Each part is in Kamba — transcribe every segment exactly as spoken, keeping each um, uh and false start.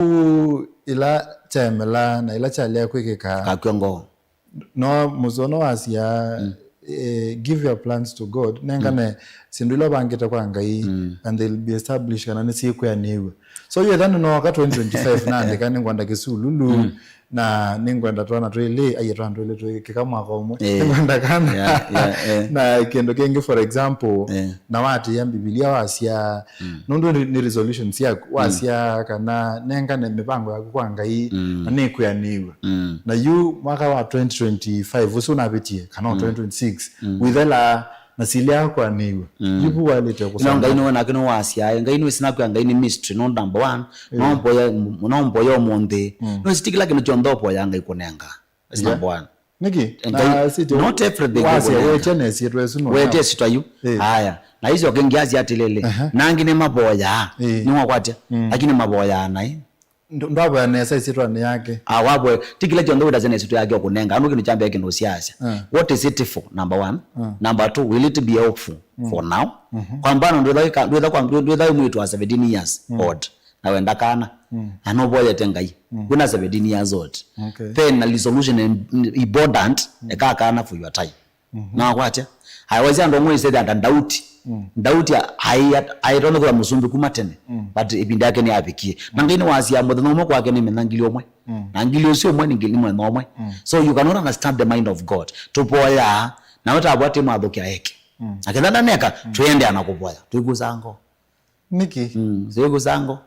Kĩu ĩla kyaemela na ĩla kyalea kwĩkĩka. Kakw'a ngoo. No mũsono wasya, eh, give your plans to God, nengane syĩndũ ila ũvangĩte kwa Ngai, and they'll be established, kana nĩsyĩkwĩanĩw'a. So yetha nĩnooka twenty twenty-five naandĩka nĩngwenda kĩsululu, na nĩngwenda twana twĩlĩ, aiye twana twĩlĩ twĩkĩka mwaka ũmwe. Eh. Nĩngwenda kana. Yeah, yeah, eh. Na kĩndũ kĩngĩ, for example, eh, na watĩĩa Mbivilia wasya, nũndũ nĩ, nĩ resolution syaku, wasya kana nengane mĩvango yaku kwa Ngai, na nĩkwĩanĩw'a. Na yu mwaka wa twenty twenty-five ũsu ũnavĩtie, kana wa twenty twenty-six, wĩthela na silea kwĩanĩw'a. Yu vu waĩlĩte. No Ngai nĩwe nake nĩwasyae. Ngai nĩwĩsĩ nakwĩa Ngai nĩ mystery, no number one. No mboya, no mboya ũmũnthĩ. Nĩwĩsĩ ti kĩla kĩndũ kyonthe ũvoyaa Ngai kũnenga. That's number one. Nĩkĩ? Ngai, not everything wasya ũkũnenga. Wetye nesyĩtwa ĩsu no. Wetye syĩtwa yu. Eh. Aya. Na icio kĩngĩ asya atĩlĩlĩ, nangi nĩmavoyaa. Eh. Nĩwakwatya. Lakini mavoyaa naĩ. Ndwavoya nesa ĩsyĩtwanĩ yake. Ah, wavoya. Ti kĩla kyonthe wĩtasya na ĩsyĩtwa yake ũkũnenga. Ano kĩndũ kya mbee kĩndũ ũsiasya. What is it for? Number one. Number two, will it be helpful for now? Kwa mfano, ndwĩtha wĩ mwĩĩtu wa seventeen years old. Na wenda kana. Na nũvoyete Ngai. Wĩna seventeen years old. Okay. Then na resolution im- important, eka kana for your time. Na wakwatya. Otherwise andũ amwe ĩsethya ta Ndauti. Ndauti aitonya kwĩwa mũsumbĩ kuma tene. But ĩvinda yake nĩyavikie. Na Ngai nĩwasya mũthenya ũmwe kwake nĩ mĩthenya ngili ũmwe. Na ngili ũsu ũmwe nĩ ngili mwena ũmwe. So you cannot understand the mind of God. Tũvoyaa, na we tavwa tĩmwathũkĩa eke. Na ketha ndaneka, twĩendeea na kũvoya. Twĩkusaa ngoo. Nĩkĩ? Mm, sio kusango.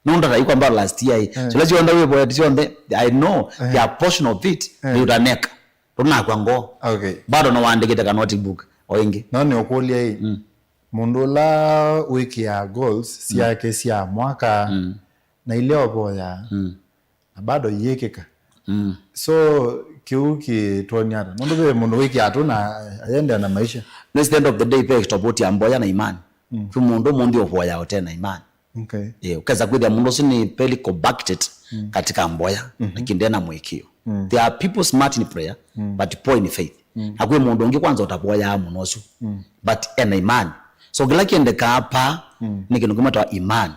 Nũndũ ta ikwamba last year ĩ. Sila syonthe wĩvoya ti syonthe. I know the portion of it nĩ ũtaneka. Ndũnakwa ngoo. Okay. Bado no wandĩkĩte ka notebook o ĩngĩ. No nĩ ũkũlya ĩ. Mũndũ ũla wĩkĩaa goals syake sya mwaka na ile ũvoya. Na bado iyĩkĩka. So kĩu kĩtwonia ata? Nũndũ ve mũndũ wĩkĩa atu na ayendea na maisha. Nĩsĩ the end of the day ve tofauti ya mboya na imani. Vu mũndũ mũnthĩ ũvoyaa ũte na imani. Okay. Eh, ũkesa kwĩthĩa mũndũ ũsu nĩ very compacted katika mboya, lakini ndena mũĩkĩo. There are people smart in prayer but poor in faith. Na kwĩ mũndũ ũngĩ kwanza ũtavoyaa mũno ũsu but ena imani. So kĩla kĩendekaa pa nĩ kĩndũ kĩmwe tawa imani.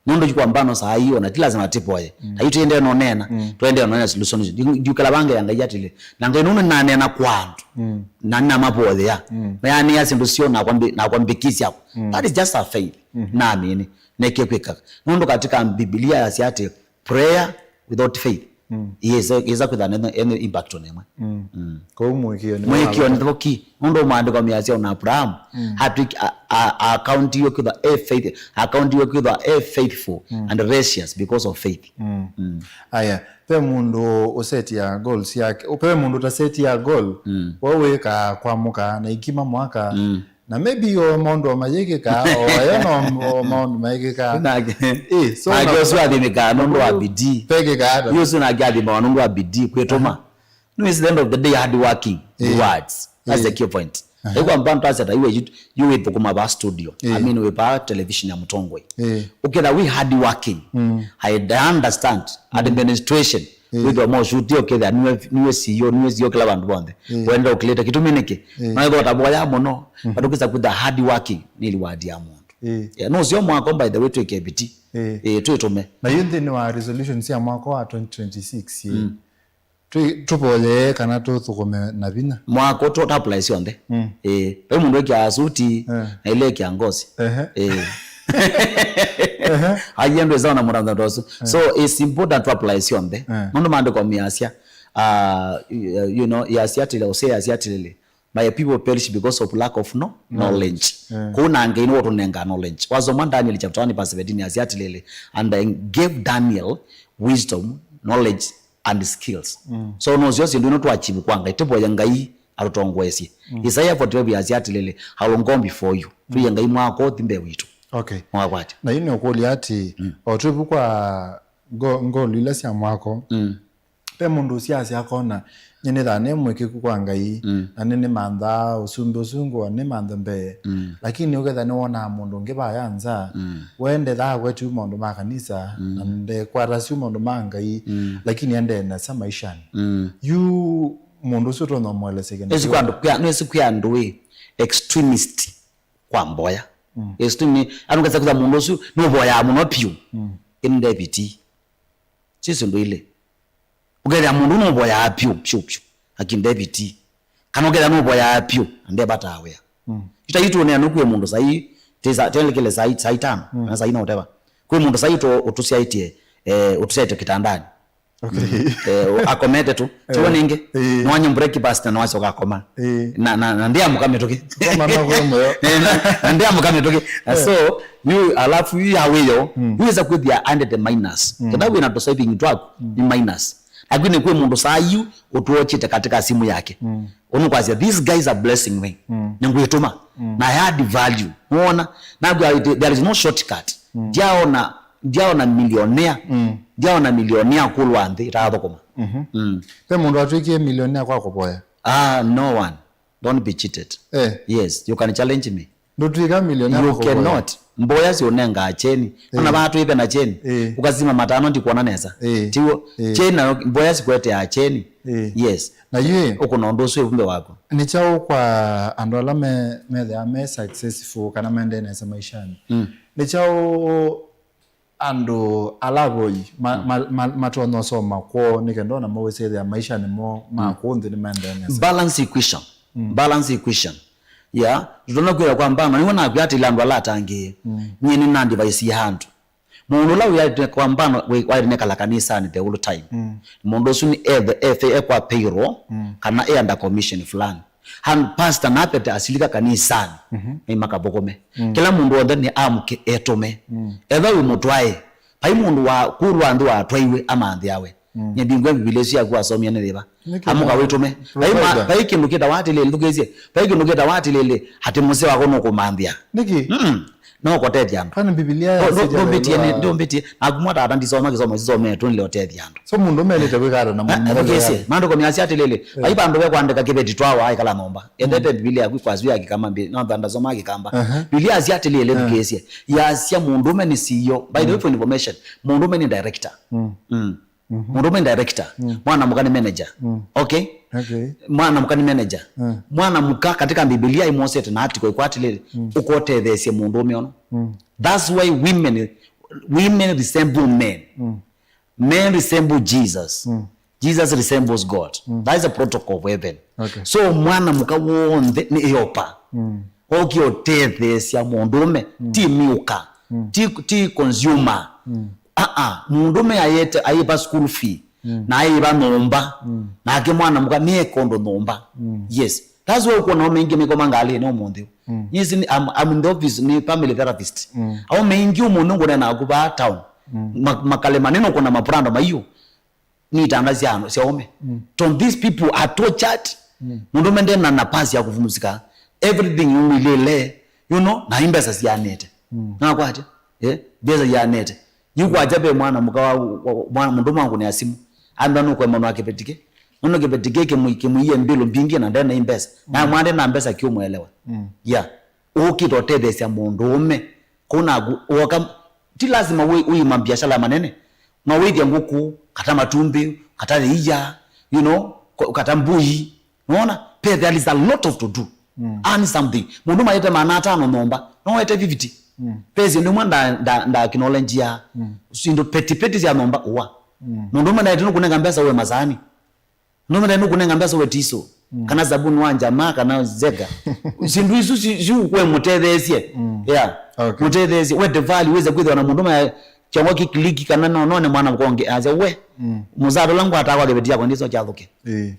Nũndũ yu kwa mbano saa hii ona ti lazima tivoye. Na yu tiendee no nena, tuendee no nena solution. Ndiukala vange ya Ngai atili. Na Ngai nũndũ naneena kwa andũ. Na nĩnamavoyea. Meanĩa syĩndũ syo nakwa mbi- nakwa mbikisya. That is just a faith. Naamini. Nekie kwĩka. Nũndũ katika Biblia yasya ati prayer without faith is a, is a kwĩtha any, any impact on emwe. Kau mũĩkĩo nĩ mũĩkĩo nĩ thoki. Nũndũ maandĩko measya ona Abraham atwĩk- a- a- akauntiwe kwĩthwa e faith, akauntiwe kwĩthwa e faithful and righteous because of faith. Aya, ve mũndũ ũsetia goals yake, ve mũndũ ũtasetia goal, we wĩkaa kwamũka na ikima mwaka, na maybe o maũndũ o mayĩkĩkaa, o ayo no o maũndũ mayĩkĩkaa. Nake Eh, so nake na- ũsu athimĩkaa nũndũ wa bidii. Vekĩkaa ata? Yu ũsu nake athimawa nũndũ wa bidii kwĩtũma. No, it's the end of the day hard working. Eh. Words. That's the key point. Ĩkwa mbantu aseta iwe yu yu wĩthũkũma va studio. I mean wĩ va television ya Mũtongoi. Eh. Ũketha wĩ hard working. I understand administration. Wĩthwa mo shoot yo ketha niwe niwe C E O, niwe C E O kila vandu vonthe. Wenda ũkilete kitu miniki. Na ĩtho tavoya mũno. But ũkisa kwĩtha hard working ni reward ya mũndũ. Eh. Yeah, no sio mwako by the way twĩke bidii. Eh, twĩtũme. Na yu nthĩnĩ wa resolution cia mwaka wa twenty twenty-six. Tũi- tũvoyee kana tũthũkũme na vinya. Mwako tũ apply syonthe. Eh, vai mũndũ ekia suti na ile ekia ngosi. Eh. Aye ndweza ona mũranda tosu. So it's important to apply syonthe. Mũndũ maandĩko miasya, uh, you know, yasya atile, ose yasya atile, my people perish because of lack of no knowledge. Kuna Ngai nĩwe ũtũnenga knowledge. Wasoma Daniel chapter one verse seventeen yasya atile, and I gave Daniel wisdom, knowledge and skills. So no sio sindu ino twachivu kwa Ngai, tivoye Ngai atutongoesye. Isaiah forty-five yasya atilili, I will go before you. Tuye Ngai mwako thi mbee witũ. Okay. Mwakwati. Na yu nĩ ũkũlya ati, o twĩvu kwa ngo- ngolu ila sya mwako, ve mũndũ ũsiasya akona, nye nĩthaa nĩ mwĩkĩku kwa Ngai, na nĩnĩmanthaa ũsumbĩ ũsu ngũa nĩmanthe mbee. Lakini ũketha nĩwonaa mũndũ ũngĩ vaya nza, we ndethaa kwetu maũndũ ma kanisa, na ndekwatasyu maũndũ ma Ngai, lakini endee nesa maishani. Yu mũndũ ũsu ũtonya ũmũelesya kĩndũ nĩsi kĩu. Kwa andũ, kwa- nĩsi kwĩ andũ ĩ extremist kwa mboya. Extreme, anũkesa kwĩtha mũndũ ũsu nũvoyaa mũno piũ. Ĩndĩ ndeviti. Ti syĩndũ ilĩ. Ũkethĩa mũndũ nũvoyaa pyũ, pyũ, pyũ, akindeviti. Kana ũkethĩa nũvoyaa pyũ, na ndevataa wĩa. Mm. Ita itũnea nũkwĩ mũndũ sai, tesa, telekele sai, sai tano, mm, kana sai na ũteva. Kwĩ mũndũ sai to ũtũsyaĩtye, eh, ũtũsyaĩtye kĩtandani. Okay. Eh, akomete tu. Tiwe ningĩ. Eh. Nwanye breakfast na nwacoka akoma. Eh. Na, na, na ndiamũka mĩtũkĩ. Koma no kwe moyo. Eh, na, na ndiamũka mĩtũkĩ. Eh. So, yu, alafu yu ya wĩyo, mm, yu wĩsa kwĩthĩa under the minus. Mm. Kenda wĩna tũ saving twaku, mm, ni minus. Lakini kwĩ mũndũ saa yu ũtuochete katika simu yake. Mm. Ũnũkwasya, "These guys are blessing me." Mm. Nĩngwĩtũma. Mm. Na I add value. Nĩwona? Nakwĩa, there is no shortcut. Mm. Ndiaona, ndiaona millionaire. Mm. Ndiaona millionaire kũlwa nthĩ ĩtaathũkũma. Mhm. Mm. Ve mũndũ atwĩkie millionaire kwa kũvoya? Ah, no one. Don't be cheated. Eh. Yes, you can challenge me. Ndũtw'ĩka millionaire kwa kũvoya? You cannot. Mboya siũnengaa kyeni. Eh. Ona vaa twĩve na kyeni. Eh. Ũkasima matano ndikwona nesa. Eh. Tiw'o? Eh. Kyeni na mboya sikweteaa kyeni. Eh. Yes. Na yu ĩ, ũkũna ũndũ ũsu ĩvumbe waku. Nĩ kyaũ kwa andũ ala me, methĩawa me successful kana maendee nesa maishanĩ? Mm. Nĩ kyaũ andũ ala avoi ma, mm, ma, ma, matonya ũsoma kwoo nĩ kenda ona mawĩsĩthĩa maishanĩ moo ma, mm, kũũ nthĩ nĩmaendee nesa? Balance equation. Mm. Balance equation. Yeah, tũtonya kwĩwa kwa mbano, nĩw'o nakwĩa atĩlĩ andũ ala atangĩĩe. Mm. Nyie nĩ na advice ya andũ. Mũndũ ũla wĩaĩtwe kwa mbano, wĩ-, waĩle nĩkala kanisanĩ the whole time. Mm. Mũndũ ũsu nĩ ethe, ethe ekwa payroll, mm, kana e under commission fulani. And pastor napete asilika kanisanĩ, mhm, nĩ makathũkũme. Mm. Kĩla mũndũ onthe nĩ amũke etũme. Mm. Etha wĩ mũtwae, vai mũndũ wa kũlwa nthĩ watwaiwe amanthĩawe. Mm. Nyie mbingwe Mbivilia ĩsu yaku wasomie nĩ yĩva? Nĩkĩ? Amũka wĩtũme. Vai ma-, provider. Vai kĩndũ kĩtawa atĩlĩlĩ, thukĩĩsye. Vai kĩndũ kĩtawa atĩlĩlĩ, atĩ mũsee wako nũkũmanthĩa. Nĩkĩ? Mm. No kũtethya andũ. Kwani Mbivilia ya Ndo-, ndo-, sĩtya ndombĩtie nĩ, wĩva? Ndombĩtie. Naku mwana tata ndisoma kĩsomo sisomee tu nĩlĩotethya andũ. So mũndũ ũmelĩte kwĩka ata na mũndũ mũthũkĩĩsye? Mũthũkĩĩsye. Maandĩko measya atĩlĩlĩ, eh, vai vandũ ve kũandĩka kĩveti twawa ĩkala nyũmba. Endete, mm, Mbivilia yaku kwasu ya kĩkamba, no ndasoma kĩkamba. Aha. Mbivilia asya atĩlĩlĩ, eh, thukĩĩsye. Yasya mũndũũme nĩ C E O. By the way, mm, for information, mũndũũme nĩ director. Mm. Mm. Mhm. Mũndũũme nĩ director, mm, mwana mũka nĩ manager. Mm. Okay? Okay. Mwana mũka nĩ manager. Mm. Mwana mũka katika Mbivilia imwosete na article ĩkwatĩlĩlĩ, mm, ũkotetheesye mũndũũme ono. Mm. That's why women, women resemble men. Mm. Men resemble Jesus. Mm. Jesus resembles God. Mm. That is a protocol of heaven. Okay. So mwana mũka w'onthe nĩ helper. Mm. Okie ũtetheesya mũndũũme, mm, ti miũka, mm, ti, ti consumer. Mm. Aa, mũndũũme ayĩte, ayĩva school fee, mm, na ayĩva nyũmba, mm, nake mwana mũka nĩeka ũndũ nyũmba. Mm. Yes. That's why ũkwona aũme aingĩ maikoma ngalĩnĩ ũmũnthĩ. Mm. Yes, I'm, I'm in the office, nĩ family therapist. Mm. Aũme aingĩ ũmũnthĩ ngũnena naku vaa town. Mm. Ma-, makale manene ũkũna mabrando maiũ. Nĩ itanda sya, sya aũme. Mm. Tom, these people are tortured. Mm. Mũndũũme ndena nafasi ya kupumzika. Everything yumilile, you know, na imbesa sianĩte. Mm. Nakwatya, eh, mbesa sianĩte. Yu kwakya ve mwana mũka wa, wa, wa, mwana mũndũ mwangu nĩ asimu. Amba nũkwema nwa kĩveti kĩ. Nũndũ kĩveti kĩ kĩmũ-, kĩmũie mbĩlũ mbingĩ na ndena imbesa. Na, mm, mwana ndena mbesa kĩũmwelewa. Mm. Yeah. Ũkĩte ũtetheesya mũndũũme. Kũu naku, woka, ti lazima wĩ, wĩima biashara manene. No wĩthie ngũkũ, kata matumbĩ, kata thĩia, you know, ko-, kata mbũi. Nona? Pe, there is a lot of to do. Mm. Earn something. Mũndũ maĩte maana atano nyũmba, no wete fifty. Mm. Pesa ndio mwa nda, nda, nda acknowledge ya. Mm. Sindo peti peti sya nyũmba, ũa. Mm. Mũndũ mwana ĩtũ nũkũnenga mbesa we masani. Mũndũ mwana nũkũnenga mbesa we tiso. Mm. Kana sabuni wa njama, kana zega. Sindu isu si, si kwe mũtetheesye. Mm. Yeah. Okay. Mũtetheesye. We tefali, weze kwĩthĩwa na mũndũ ma kĩongo kĩkiliki kana no, none mwana mũkonge. Ase we. Mm. Mũzaa tũla ngwata kwa kĩveti yakwa ndiso kyathũke. Ĩĩ.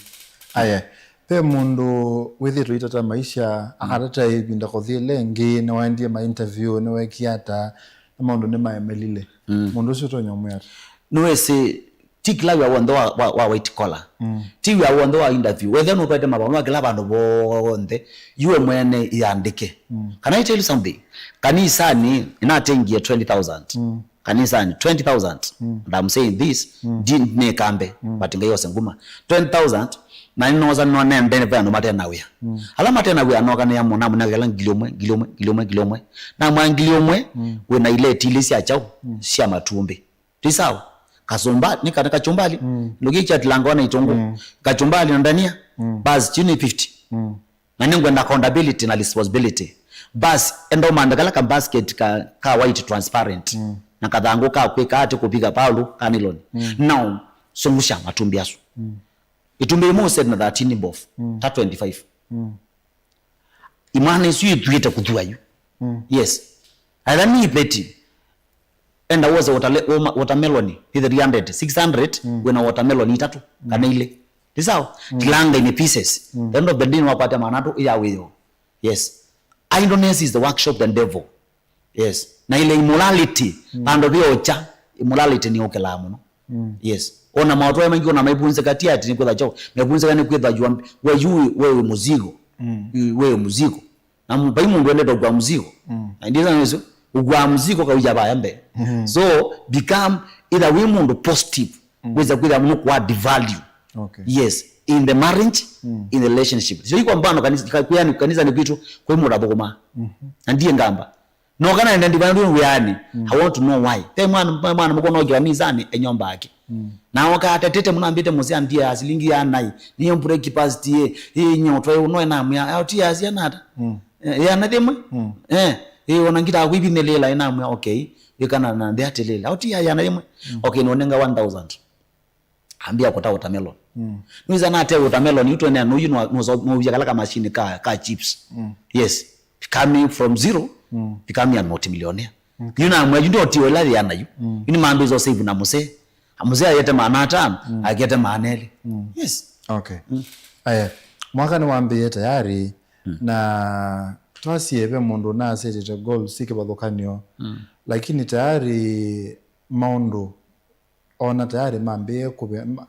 Aya. Ve mũndũ wĩthĩtwe itata maisha, mm, akatata ĩvinda kũthi ĩla ĩngĩ, nĩwaendie ma interview, nĩwekie ata, na maũndũ nĩmaemelile. Mm. Mũndũ ũcio ũtonya ũmwĩa ata? Nĩwĩsĩ, ti kĩla wĩa w'onthe wa, wa, wa white collar. Mm. Ti wĩa w'onthe wa interview. Wethĩa nũtwaĩte mavalũa, nwa kĩla vandũ vonthe, yu we mwene ĩandĩke. Mm. Can I tell you something? Kanisanĩ, nĩnatengie twenty thousand. Mm. Kanisanĩ, twenty thousand. Mm. And I'm saying this, mm, ndi nĩ kambe, mm, but Ngai ose nguma. Twenty thousand, na nĩnosa nonende ve andũ mate na wĩa. Mm. Ala mate na wĩa noka nĩ amwe, namũnengela ngili ũmwe, ngili ũmwe, ngili ũmwe, ngili ũmwe. Namwa ngili ũmwe, mm, wĩna ileti ilĩ sya kyaũ, mm, sya matumbĩ. Ti sawa? Kasumba-, nĩ kana kachumbali, mm, ndũkĩkya tilanga na itũngũ. Mm. Kachumbali na ndania, mm, basi, chini fifty. Mm. Na nĩngwenda accountability na responsibility. Basi, enda ũmanthe kala ka basket ka, ka white transparent. Mm. Na kathangũ ka kwĩka atĩ kũvika Paulo ka nylon. Mm. Now, zungusha matumbĩ asu. Mm. Itumbĩ ĩmwe ũset na thirteen bob, mm, ta twenty-five. Mm. Imwana isu itwĩte kũthua yu. Mm. Yes. Aitha nĩ iveti. Enda wose watale-, woma-, watermelon, nĩ three hundred, six hundred, mm, wĩna watermelon itatũ, mm, kana ilĩ. Nĩ sawa? Mm. Tilanga in pieces. Mm. The end of the day, nĩwakwata maana atũ ya wĩyo. Yes. Idleness is the workshop of the devil. Yes. Na ile immorality, mm, vandũ vyocha, immorality nĩ ũkĩlaa mũno. Mm. Yes. Ona maũtwae maingĩ ona maivunzĩka ti ati nĩ kwĩtha chao. Mevunzĩka nĩ kwĩtha jua we yu we wĩ mũzigo. Mm. Yu we wĩ mũzigo. Na mu-, vai mũndũ endete ũkua mũzigo. Mm. Na ndiza nĩsu, ũkua mũzigo kauja vaya mbee. Mm. So, become either wĩ mũndũ positive, mm, wĩza kwĩtha mũno kũ add value. Okay. Yes, in the marriage, mm, in the relationship. So, iko mbano kanisa, ka-, kuyani, kanisa nĩ kwitũ, kwĩ mũndũ athũkũma. Mm-hmm. Na ndiye ngamba. No kana enda ndivandu wĩani, mm, I want to know why. Te mwana, mwana mũkona okiwa nizani, enyomba ake. Mm. Na oka atetete mũno ambĩte mũsee ambie ya silingi ya nai. Niyo breakfast ye, ye nyotwa ye unoe na mwa. Auti ya sia nata. Mm. Eh, ya na thimwe. Mm. Eh, eh, ona ngita kuibi ne lela ina mwa, okay. Wikana na ndia telele. Auti ya ya na thimwe. Mm. Okay, no nenga one thousand. Ambia kota watermelon. Mm. Nuiza na te watermelon, you to ne no you no no no ya kala ka machine ka ka chips. Mm. Yes. Coming from zero, mm, becoming a multimillionaire. Okay. Yu na mwa yu ndio ti wela ya na yu. Mm. Yu ni mambizo save na mũsee. Mũsee ayete maana atano, mm, akete maana elĩ. Mm. Yes. Okay. Mm. Aya, mwaka nĩ wambĩĩe tayari, mm, na twasie ve mũndũ na setete goals si kĩvathũkanio. Mm. Lakini tayari maũndũ ona tayari mambĩĩe kũve-, ma-,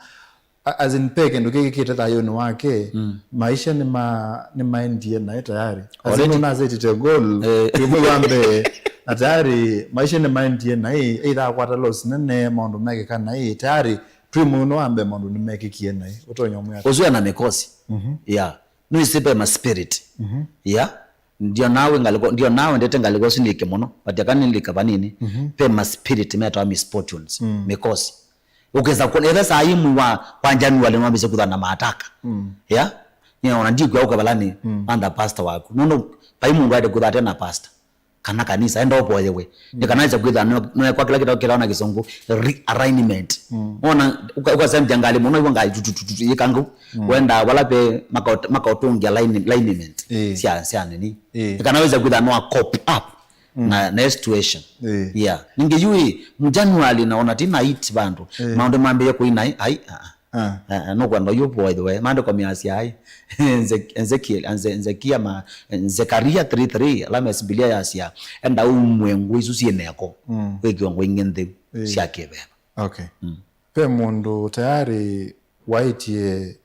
a-, as in, pe kĩndũ kĩkĩkĩte thayũnĩ wake, mm, maisha nĩma-, nĩmaendie naĩ tayari. As in, already. Ũnasetite goal, eh, ĩmwe wa mbee, na tayari maisha nĩmaendie naĩ, either akwata loss nene, maũndũ mekĩka naĩ, tayari twĩ mũno wa mbee maũndũ nĩmekĩkie naĩ. Ũtonya ũmwe ata? Ũsu ena mĩkosi. Mhm. Yeah. Nũĩsĩ ve ma spirit. Mhm. Yeah. Ndio nawe ngaliko, ndio nawe ndete ngaliko ũsu nĩlike mũno. But aka nĩlika vanini. Mhm. Ve ma spirit metawa misfortunes. Mm. Mĩkosi. Ũkesa kuna, etha saa imwe wa, wa January nĩwambĩsye kũthana mataka. Mm. Yeah? Nĩona ndikwĩa ũke valani, mm, anda pastor waku. Nũndũ vai mũndũ aĩle kũtha ate na pastor. Kana kanisa, enda ũvoyewe. Mm. Nĩ kana ĩsa kwĩtha no, no kwa kĩla kĩtao kĩtao na kĩsũngũ, realignment. Mm. Ona, ũka-, ũkasembya ngalĩ mũno, iwe ngalĩ tutututu yĩkangu. Mm. Wenda vala ve maka-, makaũtũngĩa line-, alignment. Eh. Sya, sya nini. Eh. Nĩ kana wĩsa kwĩtha no a cope up, mm, na, na situation. Eh. Yeah. Ningĩ yu ĩ, January naona ti na it vandũ. Eh. Maũndũ mambĩĩe kũina, ai, ai, ah, ah. Ah. Eh, eh, nũkwenda ũyũ voethwe. Maandĩko measya ai. Eze-, Ezekiel, Eze-, Ezekia ma, Zekaria three three, ala mesibilia yasya, enda umwe ngũ isu syĩ neko. Mm. Wĩkĩwe ngũ ingĩ ntheu, eh, sya kĩveva. Okay. Mm. Ve mũndũ tayari waĩtie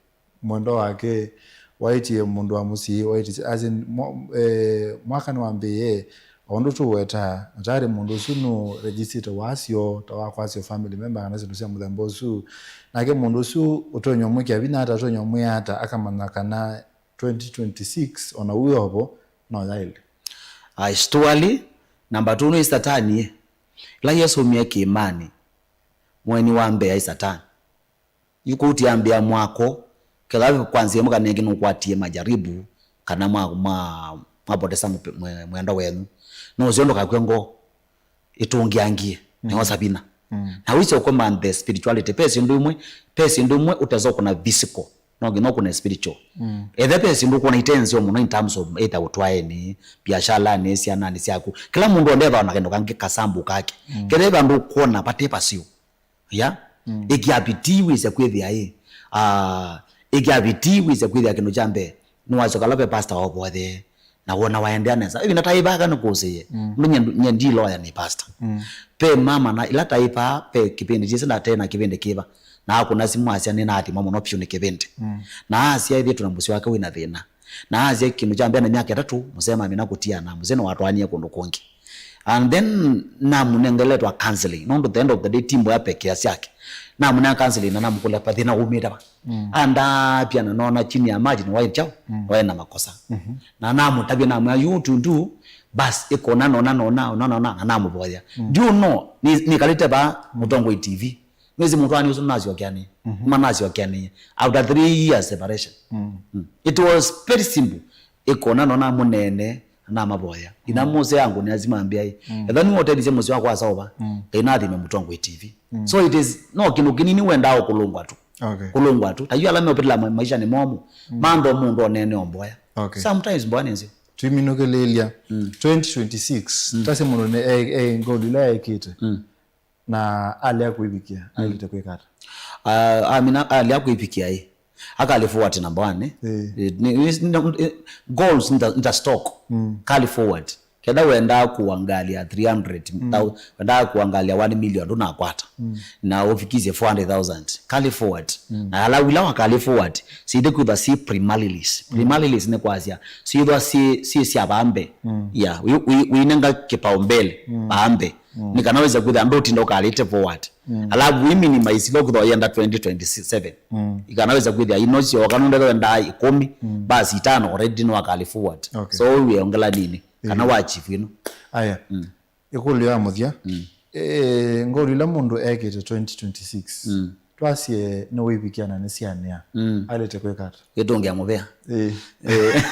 mwendo wake, waĩtie mũndũ wa mũsyĩ, waĩtie, as in, mwa-, eh, mwaka nĩwambĩĩe, o ũndũ tũwetaa, na tayarĩ mũndũ ũsu nũ register wasyo, ta wa kwasyo family member kana syĩndũ sya mũthemba ũsu. Nake mũndũ ũsu ũtonya ũmwĩkĩa vinya ata, ũtonya ũmwĩa ata, akamanya kana twenty twenty-six ona wĩ ovo, no yaĩle. Ai, it's too early. Number two, nĩ Satani, eh. Ĩla Yesũ aumie kĩĩmanĩ, mũeni wa mbee aĩ Satani. Yu kũu tiambĩa mwako, kethwa kwa nzĩa ĩmwe kana ĩngĩ nũkwatie majaribu, kana mwa, mwa, mwapotesa mwe-, mwe-, mwendwa wenyu. No ũseo ndũkakw'e ngoo, ĩtũngĩangie, nĩyo, mm, Sabina. Mm. Na wĩsĩ ũkomanthe spirituality, pe syĩndũ imwe, pe syĩndũ imwe ũtesa ũkũna physical, no nginya ũkũne spiritual. Mm. Ethe pe syĩndũ ũkũna ite nzeo mũno in terms of either ũtwaeni, biashalanĩ, syananĩ syaku. Kĩla mũndũ ondethawa na kĩndũ kangĩ kasambu kake. Mm. Kethe vandũ ũkwona vate vaseo. Ya? Mm. Ĩkĩa vitii wĩse kwĩthĩa ĩ. Ah, ĩkĩa vitii wĩse kwĩthĩa kĩndũ kya mbee. Nĩwasyoka lave pastor wa ũvothee. Na wona waendea nesa. Ĩvinda taĩva aka nĩkũsĩie. Mm. Ndu nye, nye ndi lawyer nĩ pastor. Mm. Pe mama na ila taĩva pe kĩvĩndĩ kĩsĩ na tena kĩvĩndĩ kĩva. Na akũna simũ asya nĩnaathimwa mũno vyũ nĩ kĩvĩndĩ. Mm. Na asya ĩthĩtwe na mũsyĩ wake wĩna thĩna. Na asya kĩndũ kya mbee na myaka ĩtatũ, mũsee mamina kũtia na mũsee nĩwatwaanie kũndũ kũngĩ. And then namũnengeletwa counseling. Nũndũ the end of the day, timbo ya pekea syake. Namũnenga counseling na namũkũlya, "Pathĩna umĩte va?" Mm. Andapya na nona chini ya maji nĩwaĩ chao, mm, waĩ na makosa. Mhm. Na namũtavya namwĩa, "You to do, bas, ĩkona nona, nona, nona, nona," na namũvoya. Mm. Do you know, nĩ, nĩkalĩte va, mm, Mũtongoi T V. Nĩsĩ mũtwaani ũsu nasyokeanĩe. Mhm. Ma nasyokeanĩe. After three years separation. Mm. Mm. It was very simple. Ĩkona nona mũnene, namavoya. Ina mũseo yangu nĩ azima ambia, "Ĩ, ethĩwa nĩwe ũtethisye mũsyĩ wakwa Saova, Ngai nathime Mũtongoi T V." So it is, no kĩndũ kĩnini wendaa kũlũngwa tu. Okay. Kũlũngwa tu. Ta yu ala meũpĩtĩla ma-, maisha nĩ momũ. Mantho mũndũ onene omboya. Okay. Sometimes mboya nĩ nzeo. Twiminũkĩlĩĩlya twenty twenty-six, tase mũndũ nĩ e, e ngolu ila ekĩte. Na alea kwĩvikia, ailĩte kwĩka ata? Ah, amina, alea kwĩvikia ĩ. Akali forward number one, eh. Eh. Eh, ni, ni, ni, eh, goals nita, nita stock. Kali forward. Kenda wendaa kuangalia three hundred thou-, wendaa kuangalia one million, ndũnakwata. Na ũfikisye four hundred thousand. Kali forward. Na ala wila wa kali forward, sithe kwitha si primarily list. Primarily list nĩ kwasya, sithwa si, si sya vambe. Yeah, wi, wi, winenga kipaumbele vambe. Nĩ kana wĩse kwĩthĩa ndũtinda ũkalĩte forward. Alafu wi minimize ila ũkĩthwa yenda twenty twenty-seven. Ikana wĩse kwĩthĩa ino syoka nũndetha wendaa ikũmi, basi itano already nĩwakali forward. Okay. So wĩongela nini, kana wa chief ino. Aya. Ĩkũlyo ya mũthya. Eh, ngolu ila mũndũ ekĩte twenty twenty-six. Twasye nĩwĩvikia na nĩsyanĩa. Alĩte kwĩka ata? Kwĩtũngĩa mũvea. Eh. Eh.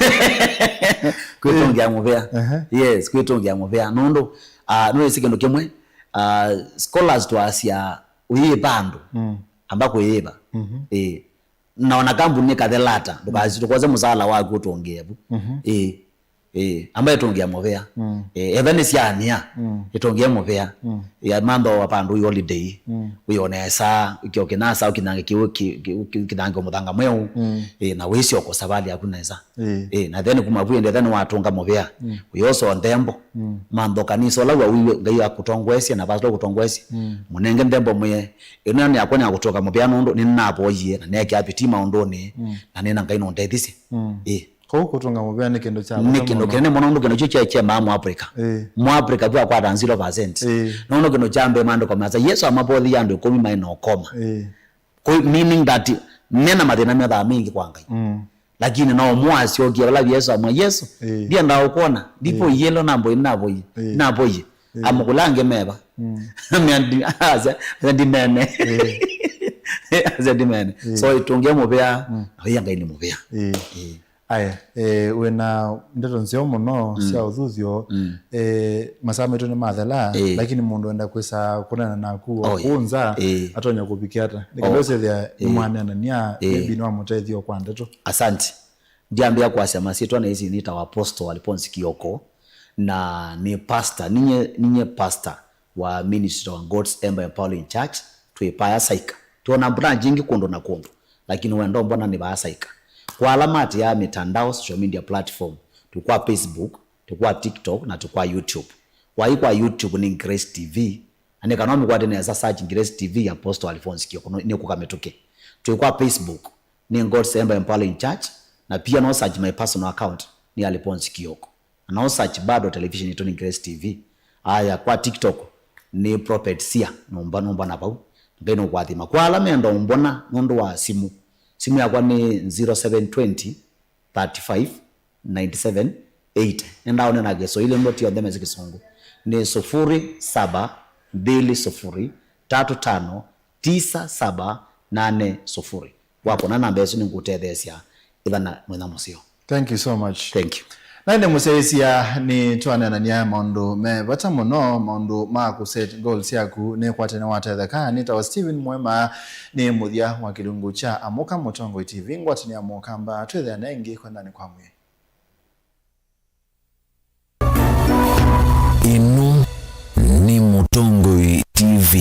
Kwĩtũngĩa mũvea. Yes, kwĩtũngĩa mũvea. Nũndũ, ah, nĩwĩsĩ kĩndũ kĩmwe, ah, scholars twasya ũyĩva andũ. Amba kwĩyĩva. Eh. Na ona kambuni nĩkathelata, ndũkasi-, ndũkose mũsaala waku ũtũngĩe vu. Eh. Eh, amba ĩtũngĩa mũvea. Eh, etha nĩ syania, ĩtũngĩa mũvea. Ya mantho wa pandũ wĩ holiday, wĩonesa, kĩo kĩnasa, ũkinange kĩu, kĩ-, kĩ-, kĩ-, ũkinange mũthanga mweũ. Eh, na wĩsyoka savali yaku nesa. Eh, na then kuma vu ende, then watũnga mũvea. Wĩoso nthembo. Mantho kanisa ũla wa wiwe, Ngai akũtongoesye, na pastor akũtongoesye. Mũnenge nthembo mwĩe, "Ĩno nĩ yakwa nĩ ya kũtũnga mũvea nũndũ nĩnavoyie, na neekĩa bidii maũndũnĩ, na nĩna Ngai nũndethisye." Eh. Kwoou kũtũnga mũvea nĩ kĩndũ kya vata mũno. Nĩ kĩndũ kĩnene mũno, nũndũ kĩndũ kĩu kye-, kyemaa Mũafrika. Ĩĩ. Mũafrika vu akwata zero percent. Ĩĩ. Nũndũ kĩndũ kya mbee maandĩko measya, Yesũ amavothie andũ ĩkũmi maĩ na ũkoma. Ĩĩ. Kũ-, meaning that mena mathĩna methaa maingĩ kwa Ngai. Mm. Lakini no ũmwe asyokie vala Yesũ amwĩa, "Yesũ, ĩĩ, ndienda ũkwona, ndipũie ĩlo nambũie, navoie, ĩĩ, navoie." Ĩĩ. Amũkũla angĩ meva. Mm. Amea ndi-, asya, asya ndimene. Ĩĩ. Asya ndimene. Ĩĩ. So, ĩtũngĩa mũvea, mm, na wĩa Ngai nĩ mũvea. Ĩĩ. Ĩĩ. Aya, eh, wĩna ndeto nzeo mũno, mm, sya ũthuthyo, mm, eh, masaa maitũ nĩ mathela, eh, lakini mũndũ enda kwĩsa kũneena naku, oh, yeah, kũnza, eh, atonya kũvikia ata? Nĩ kenda, oh, ũsethĩa, eh, nĩmwaneenania, eh, maybe nĩwamũtethya kwa ndeto. Asante. Ndiambĩa kwasya masyĩtwa na isi nĩtawa Apostle Alphonse Kioko, na nĩ pastor, ninye, ninye pastor wa ministry wa God's Ember Empowering Church, twĩ paya Saika. Twona branch ingĩ kũndũ na kũndũ, lakini wendo mbona nĩ vaa Saika. Kwa ala matĩaa mitandao, social media platform, twĩ kwa Facebook, twĩ kwa TikTok, na twĩ kwa YouTube. Waĩ kwa YouTube nĩ Grace T V, na nĩ kana ũmĩkwate nesa, search Grace T V Apostle Alphonse Kioko, no, nĩ kũka mĩtũkĩ. Twĩ kwa Facebook, nĩ God's Ember Empowering Church, na pia no search my personal account, nĩ Alphonse Kioko. Na no search bado television yetu nĩ Grace T V. Aya, kwa TikTok nĩ Prophet Sia, nũmba, nũmba na vau. Ngai nũkwathima. Kwa ala menda ũmbona nũndũ wa simu, simu yakwa nĩ zero seven twenty, thirty-five, ninety-seven, eighty. Nenda one na Kiswahili, ndo tio ndeme zi Kisungu. Nĩ sufuri saba mbili sufuri tatu tano tisa saba nane sufuri. Wakona namba ĩsu nĩngũtetheesya. Ĩthana mwĩna mũseo. Thank you so much. Thank you. Na ĩndĩ mũsyaĩĩsya, nĩtwaneenania maũndũ me vata mũno, maũndũ ma kũ set goals syaku. Nĩkwatene watetheka. Nĩtawa Stephen Mwema, nĩ mũthya wa kĩlungu kya Amũka Mũtongoi T V, ngwatanĩo ya Mũkamba. Twĩthĩane ĩngĩ kwendanĩ kwa mwĩĩ. Ĩno nĩ Mũtongoi T V.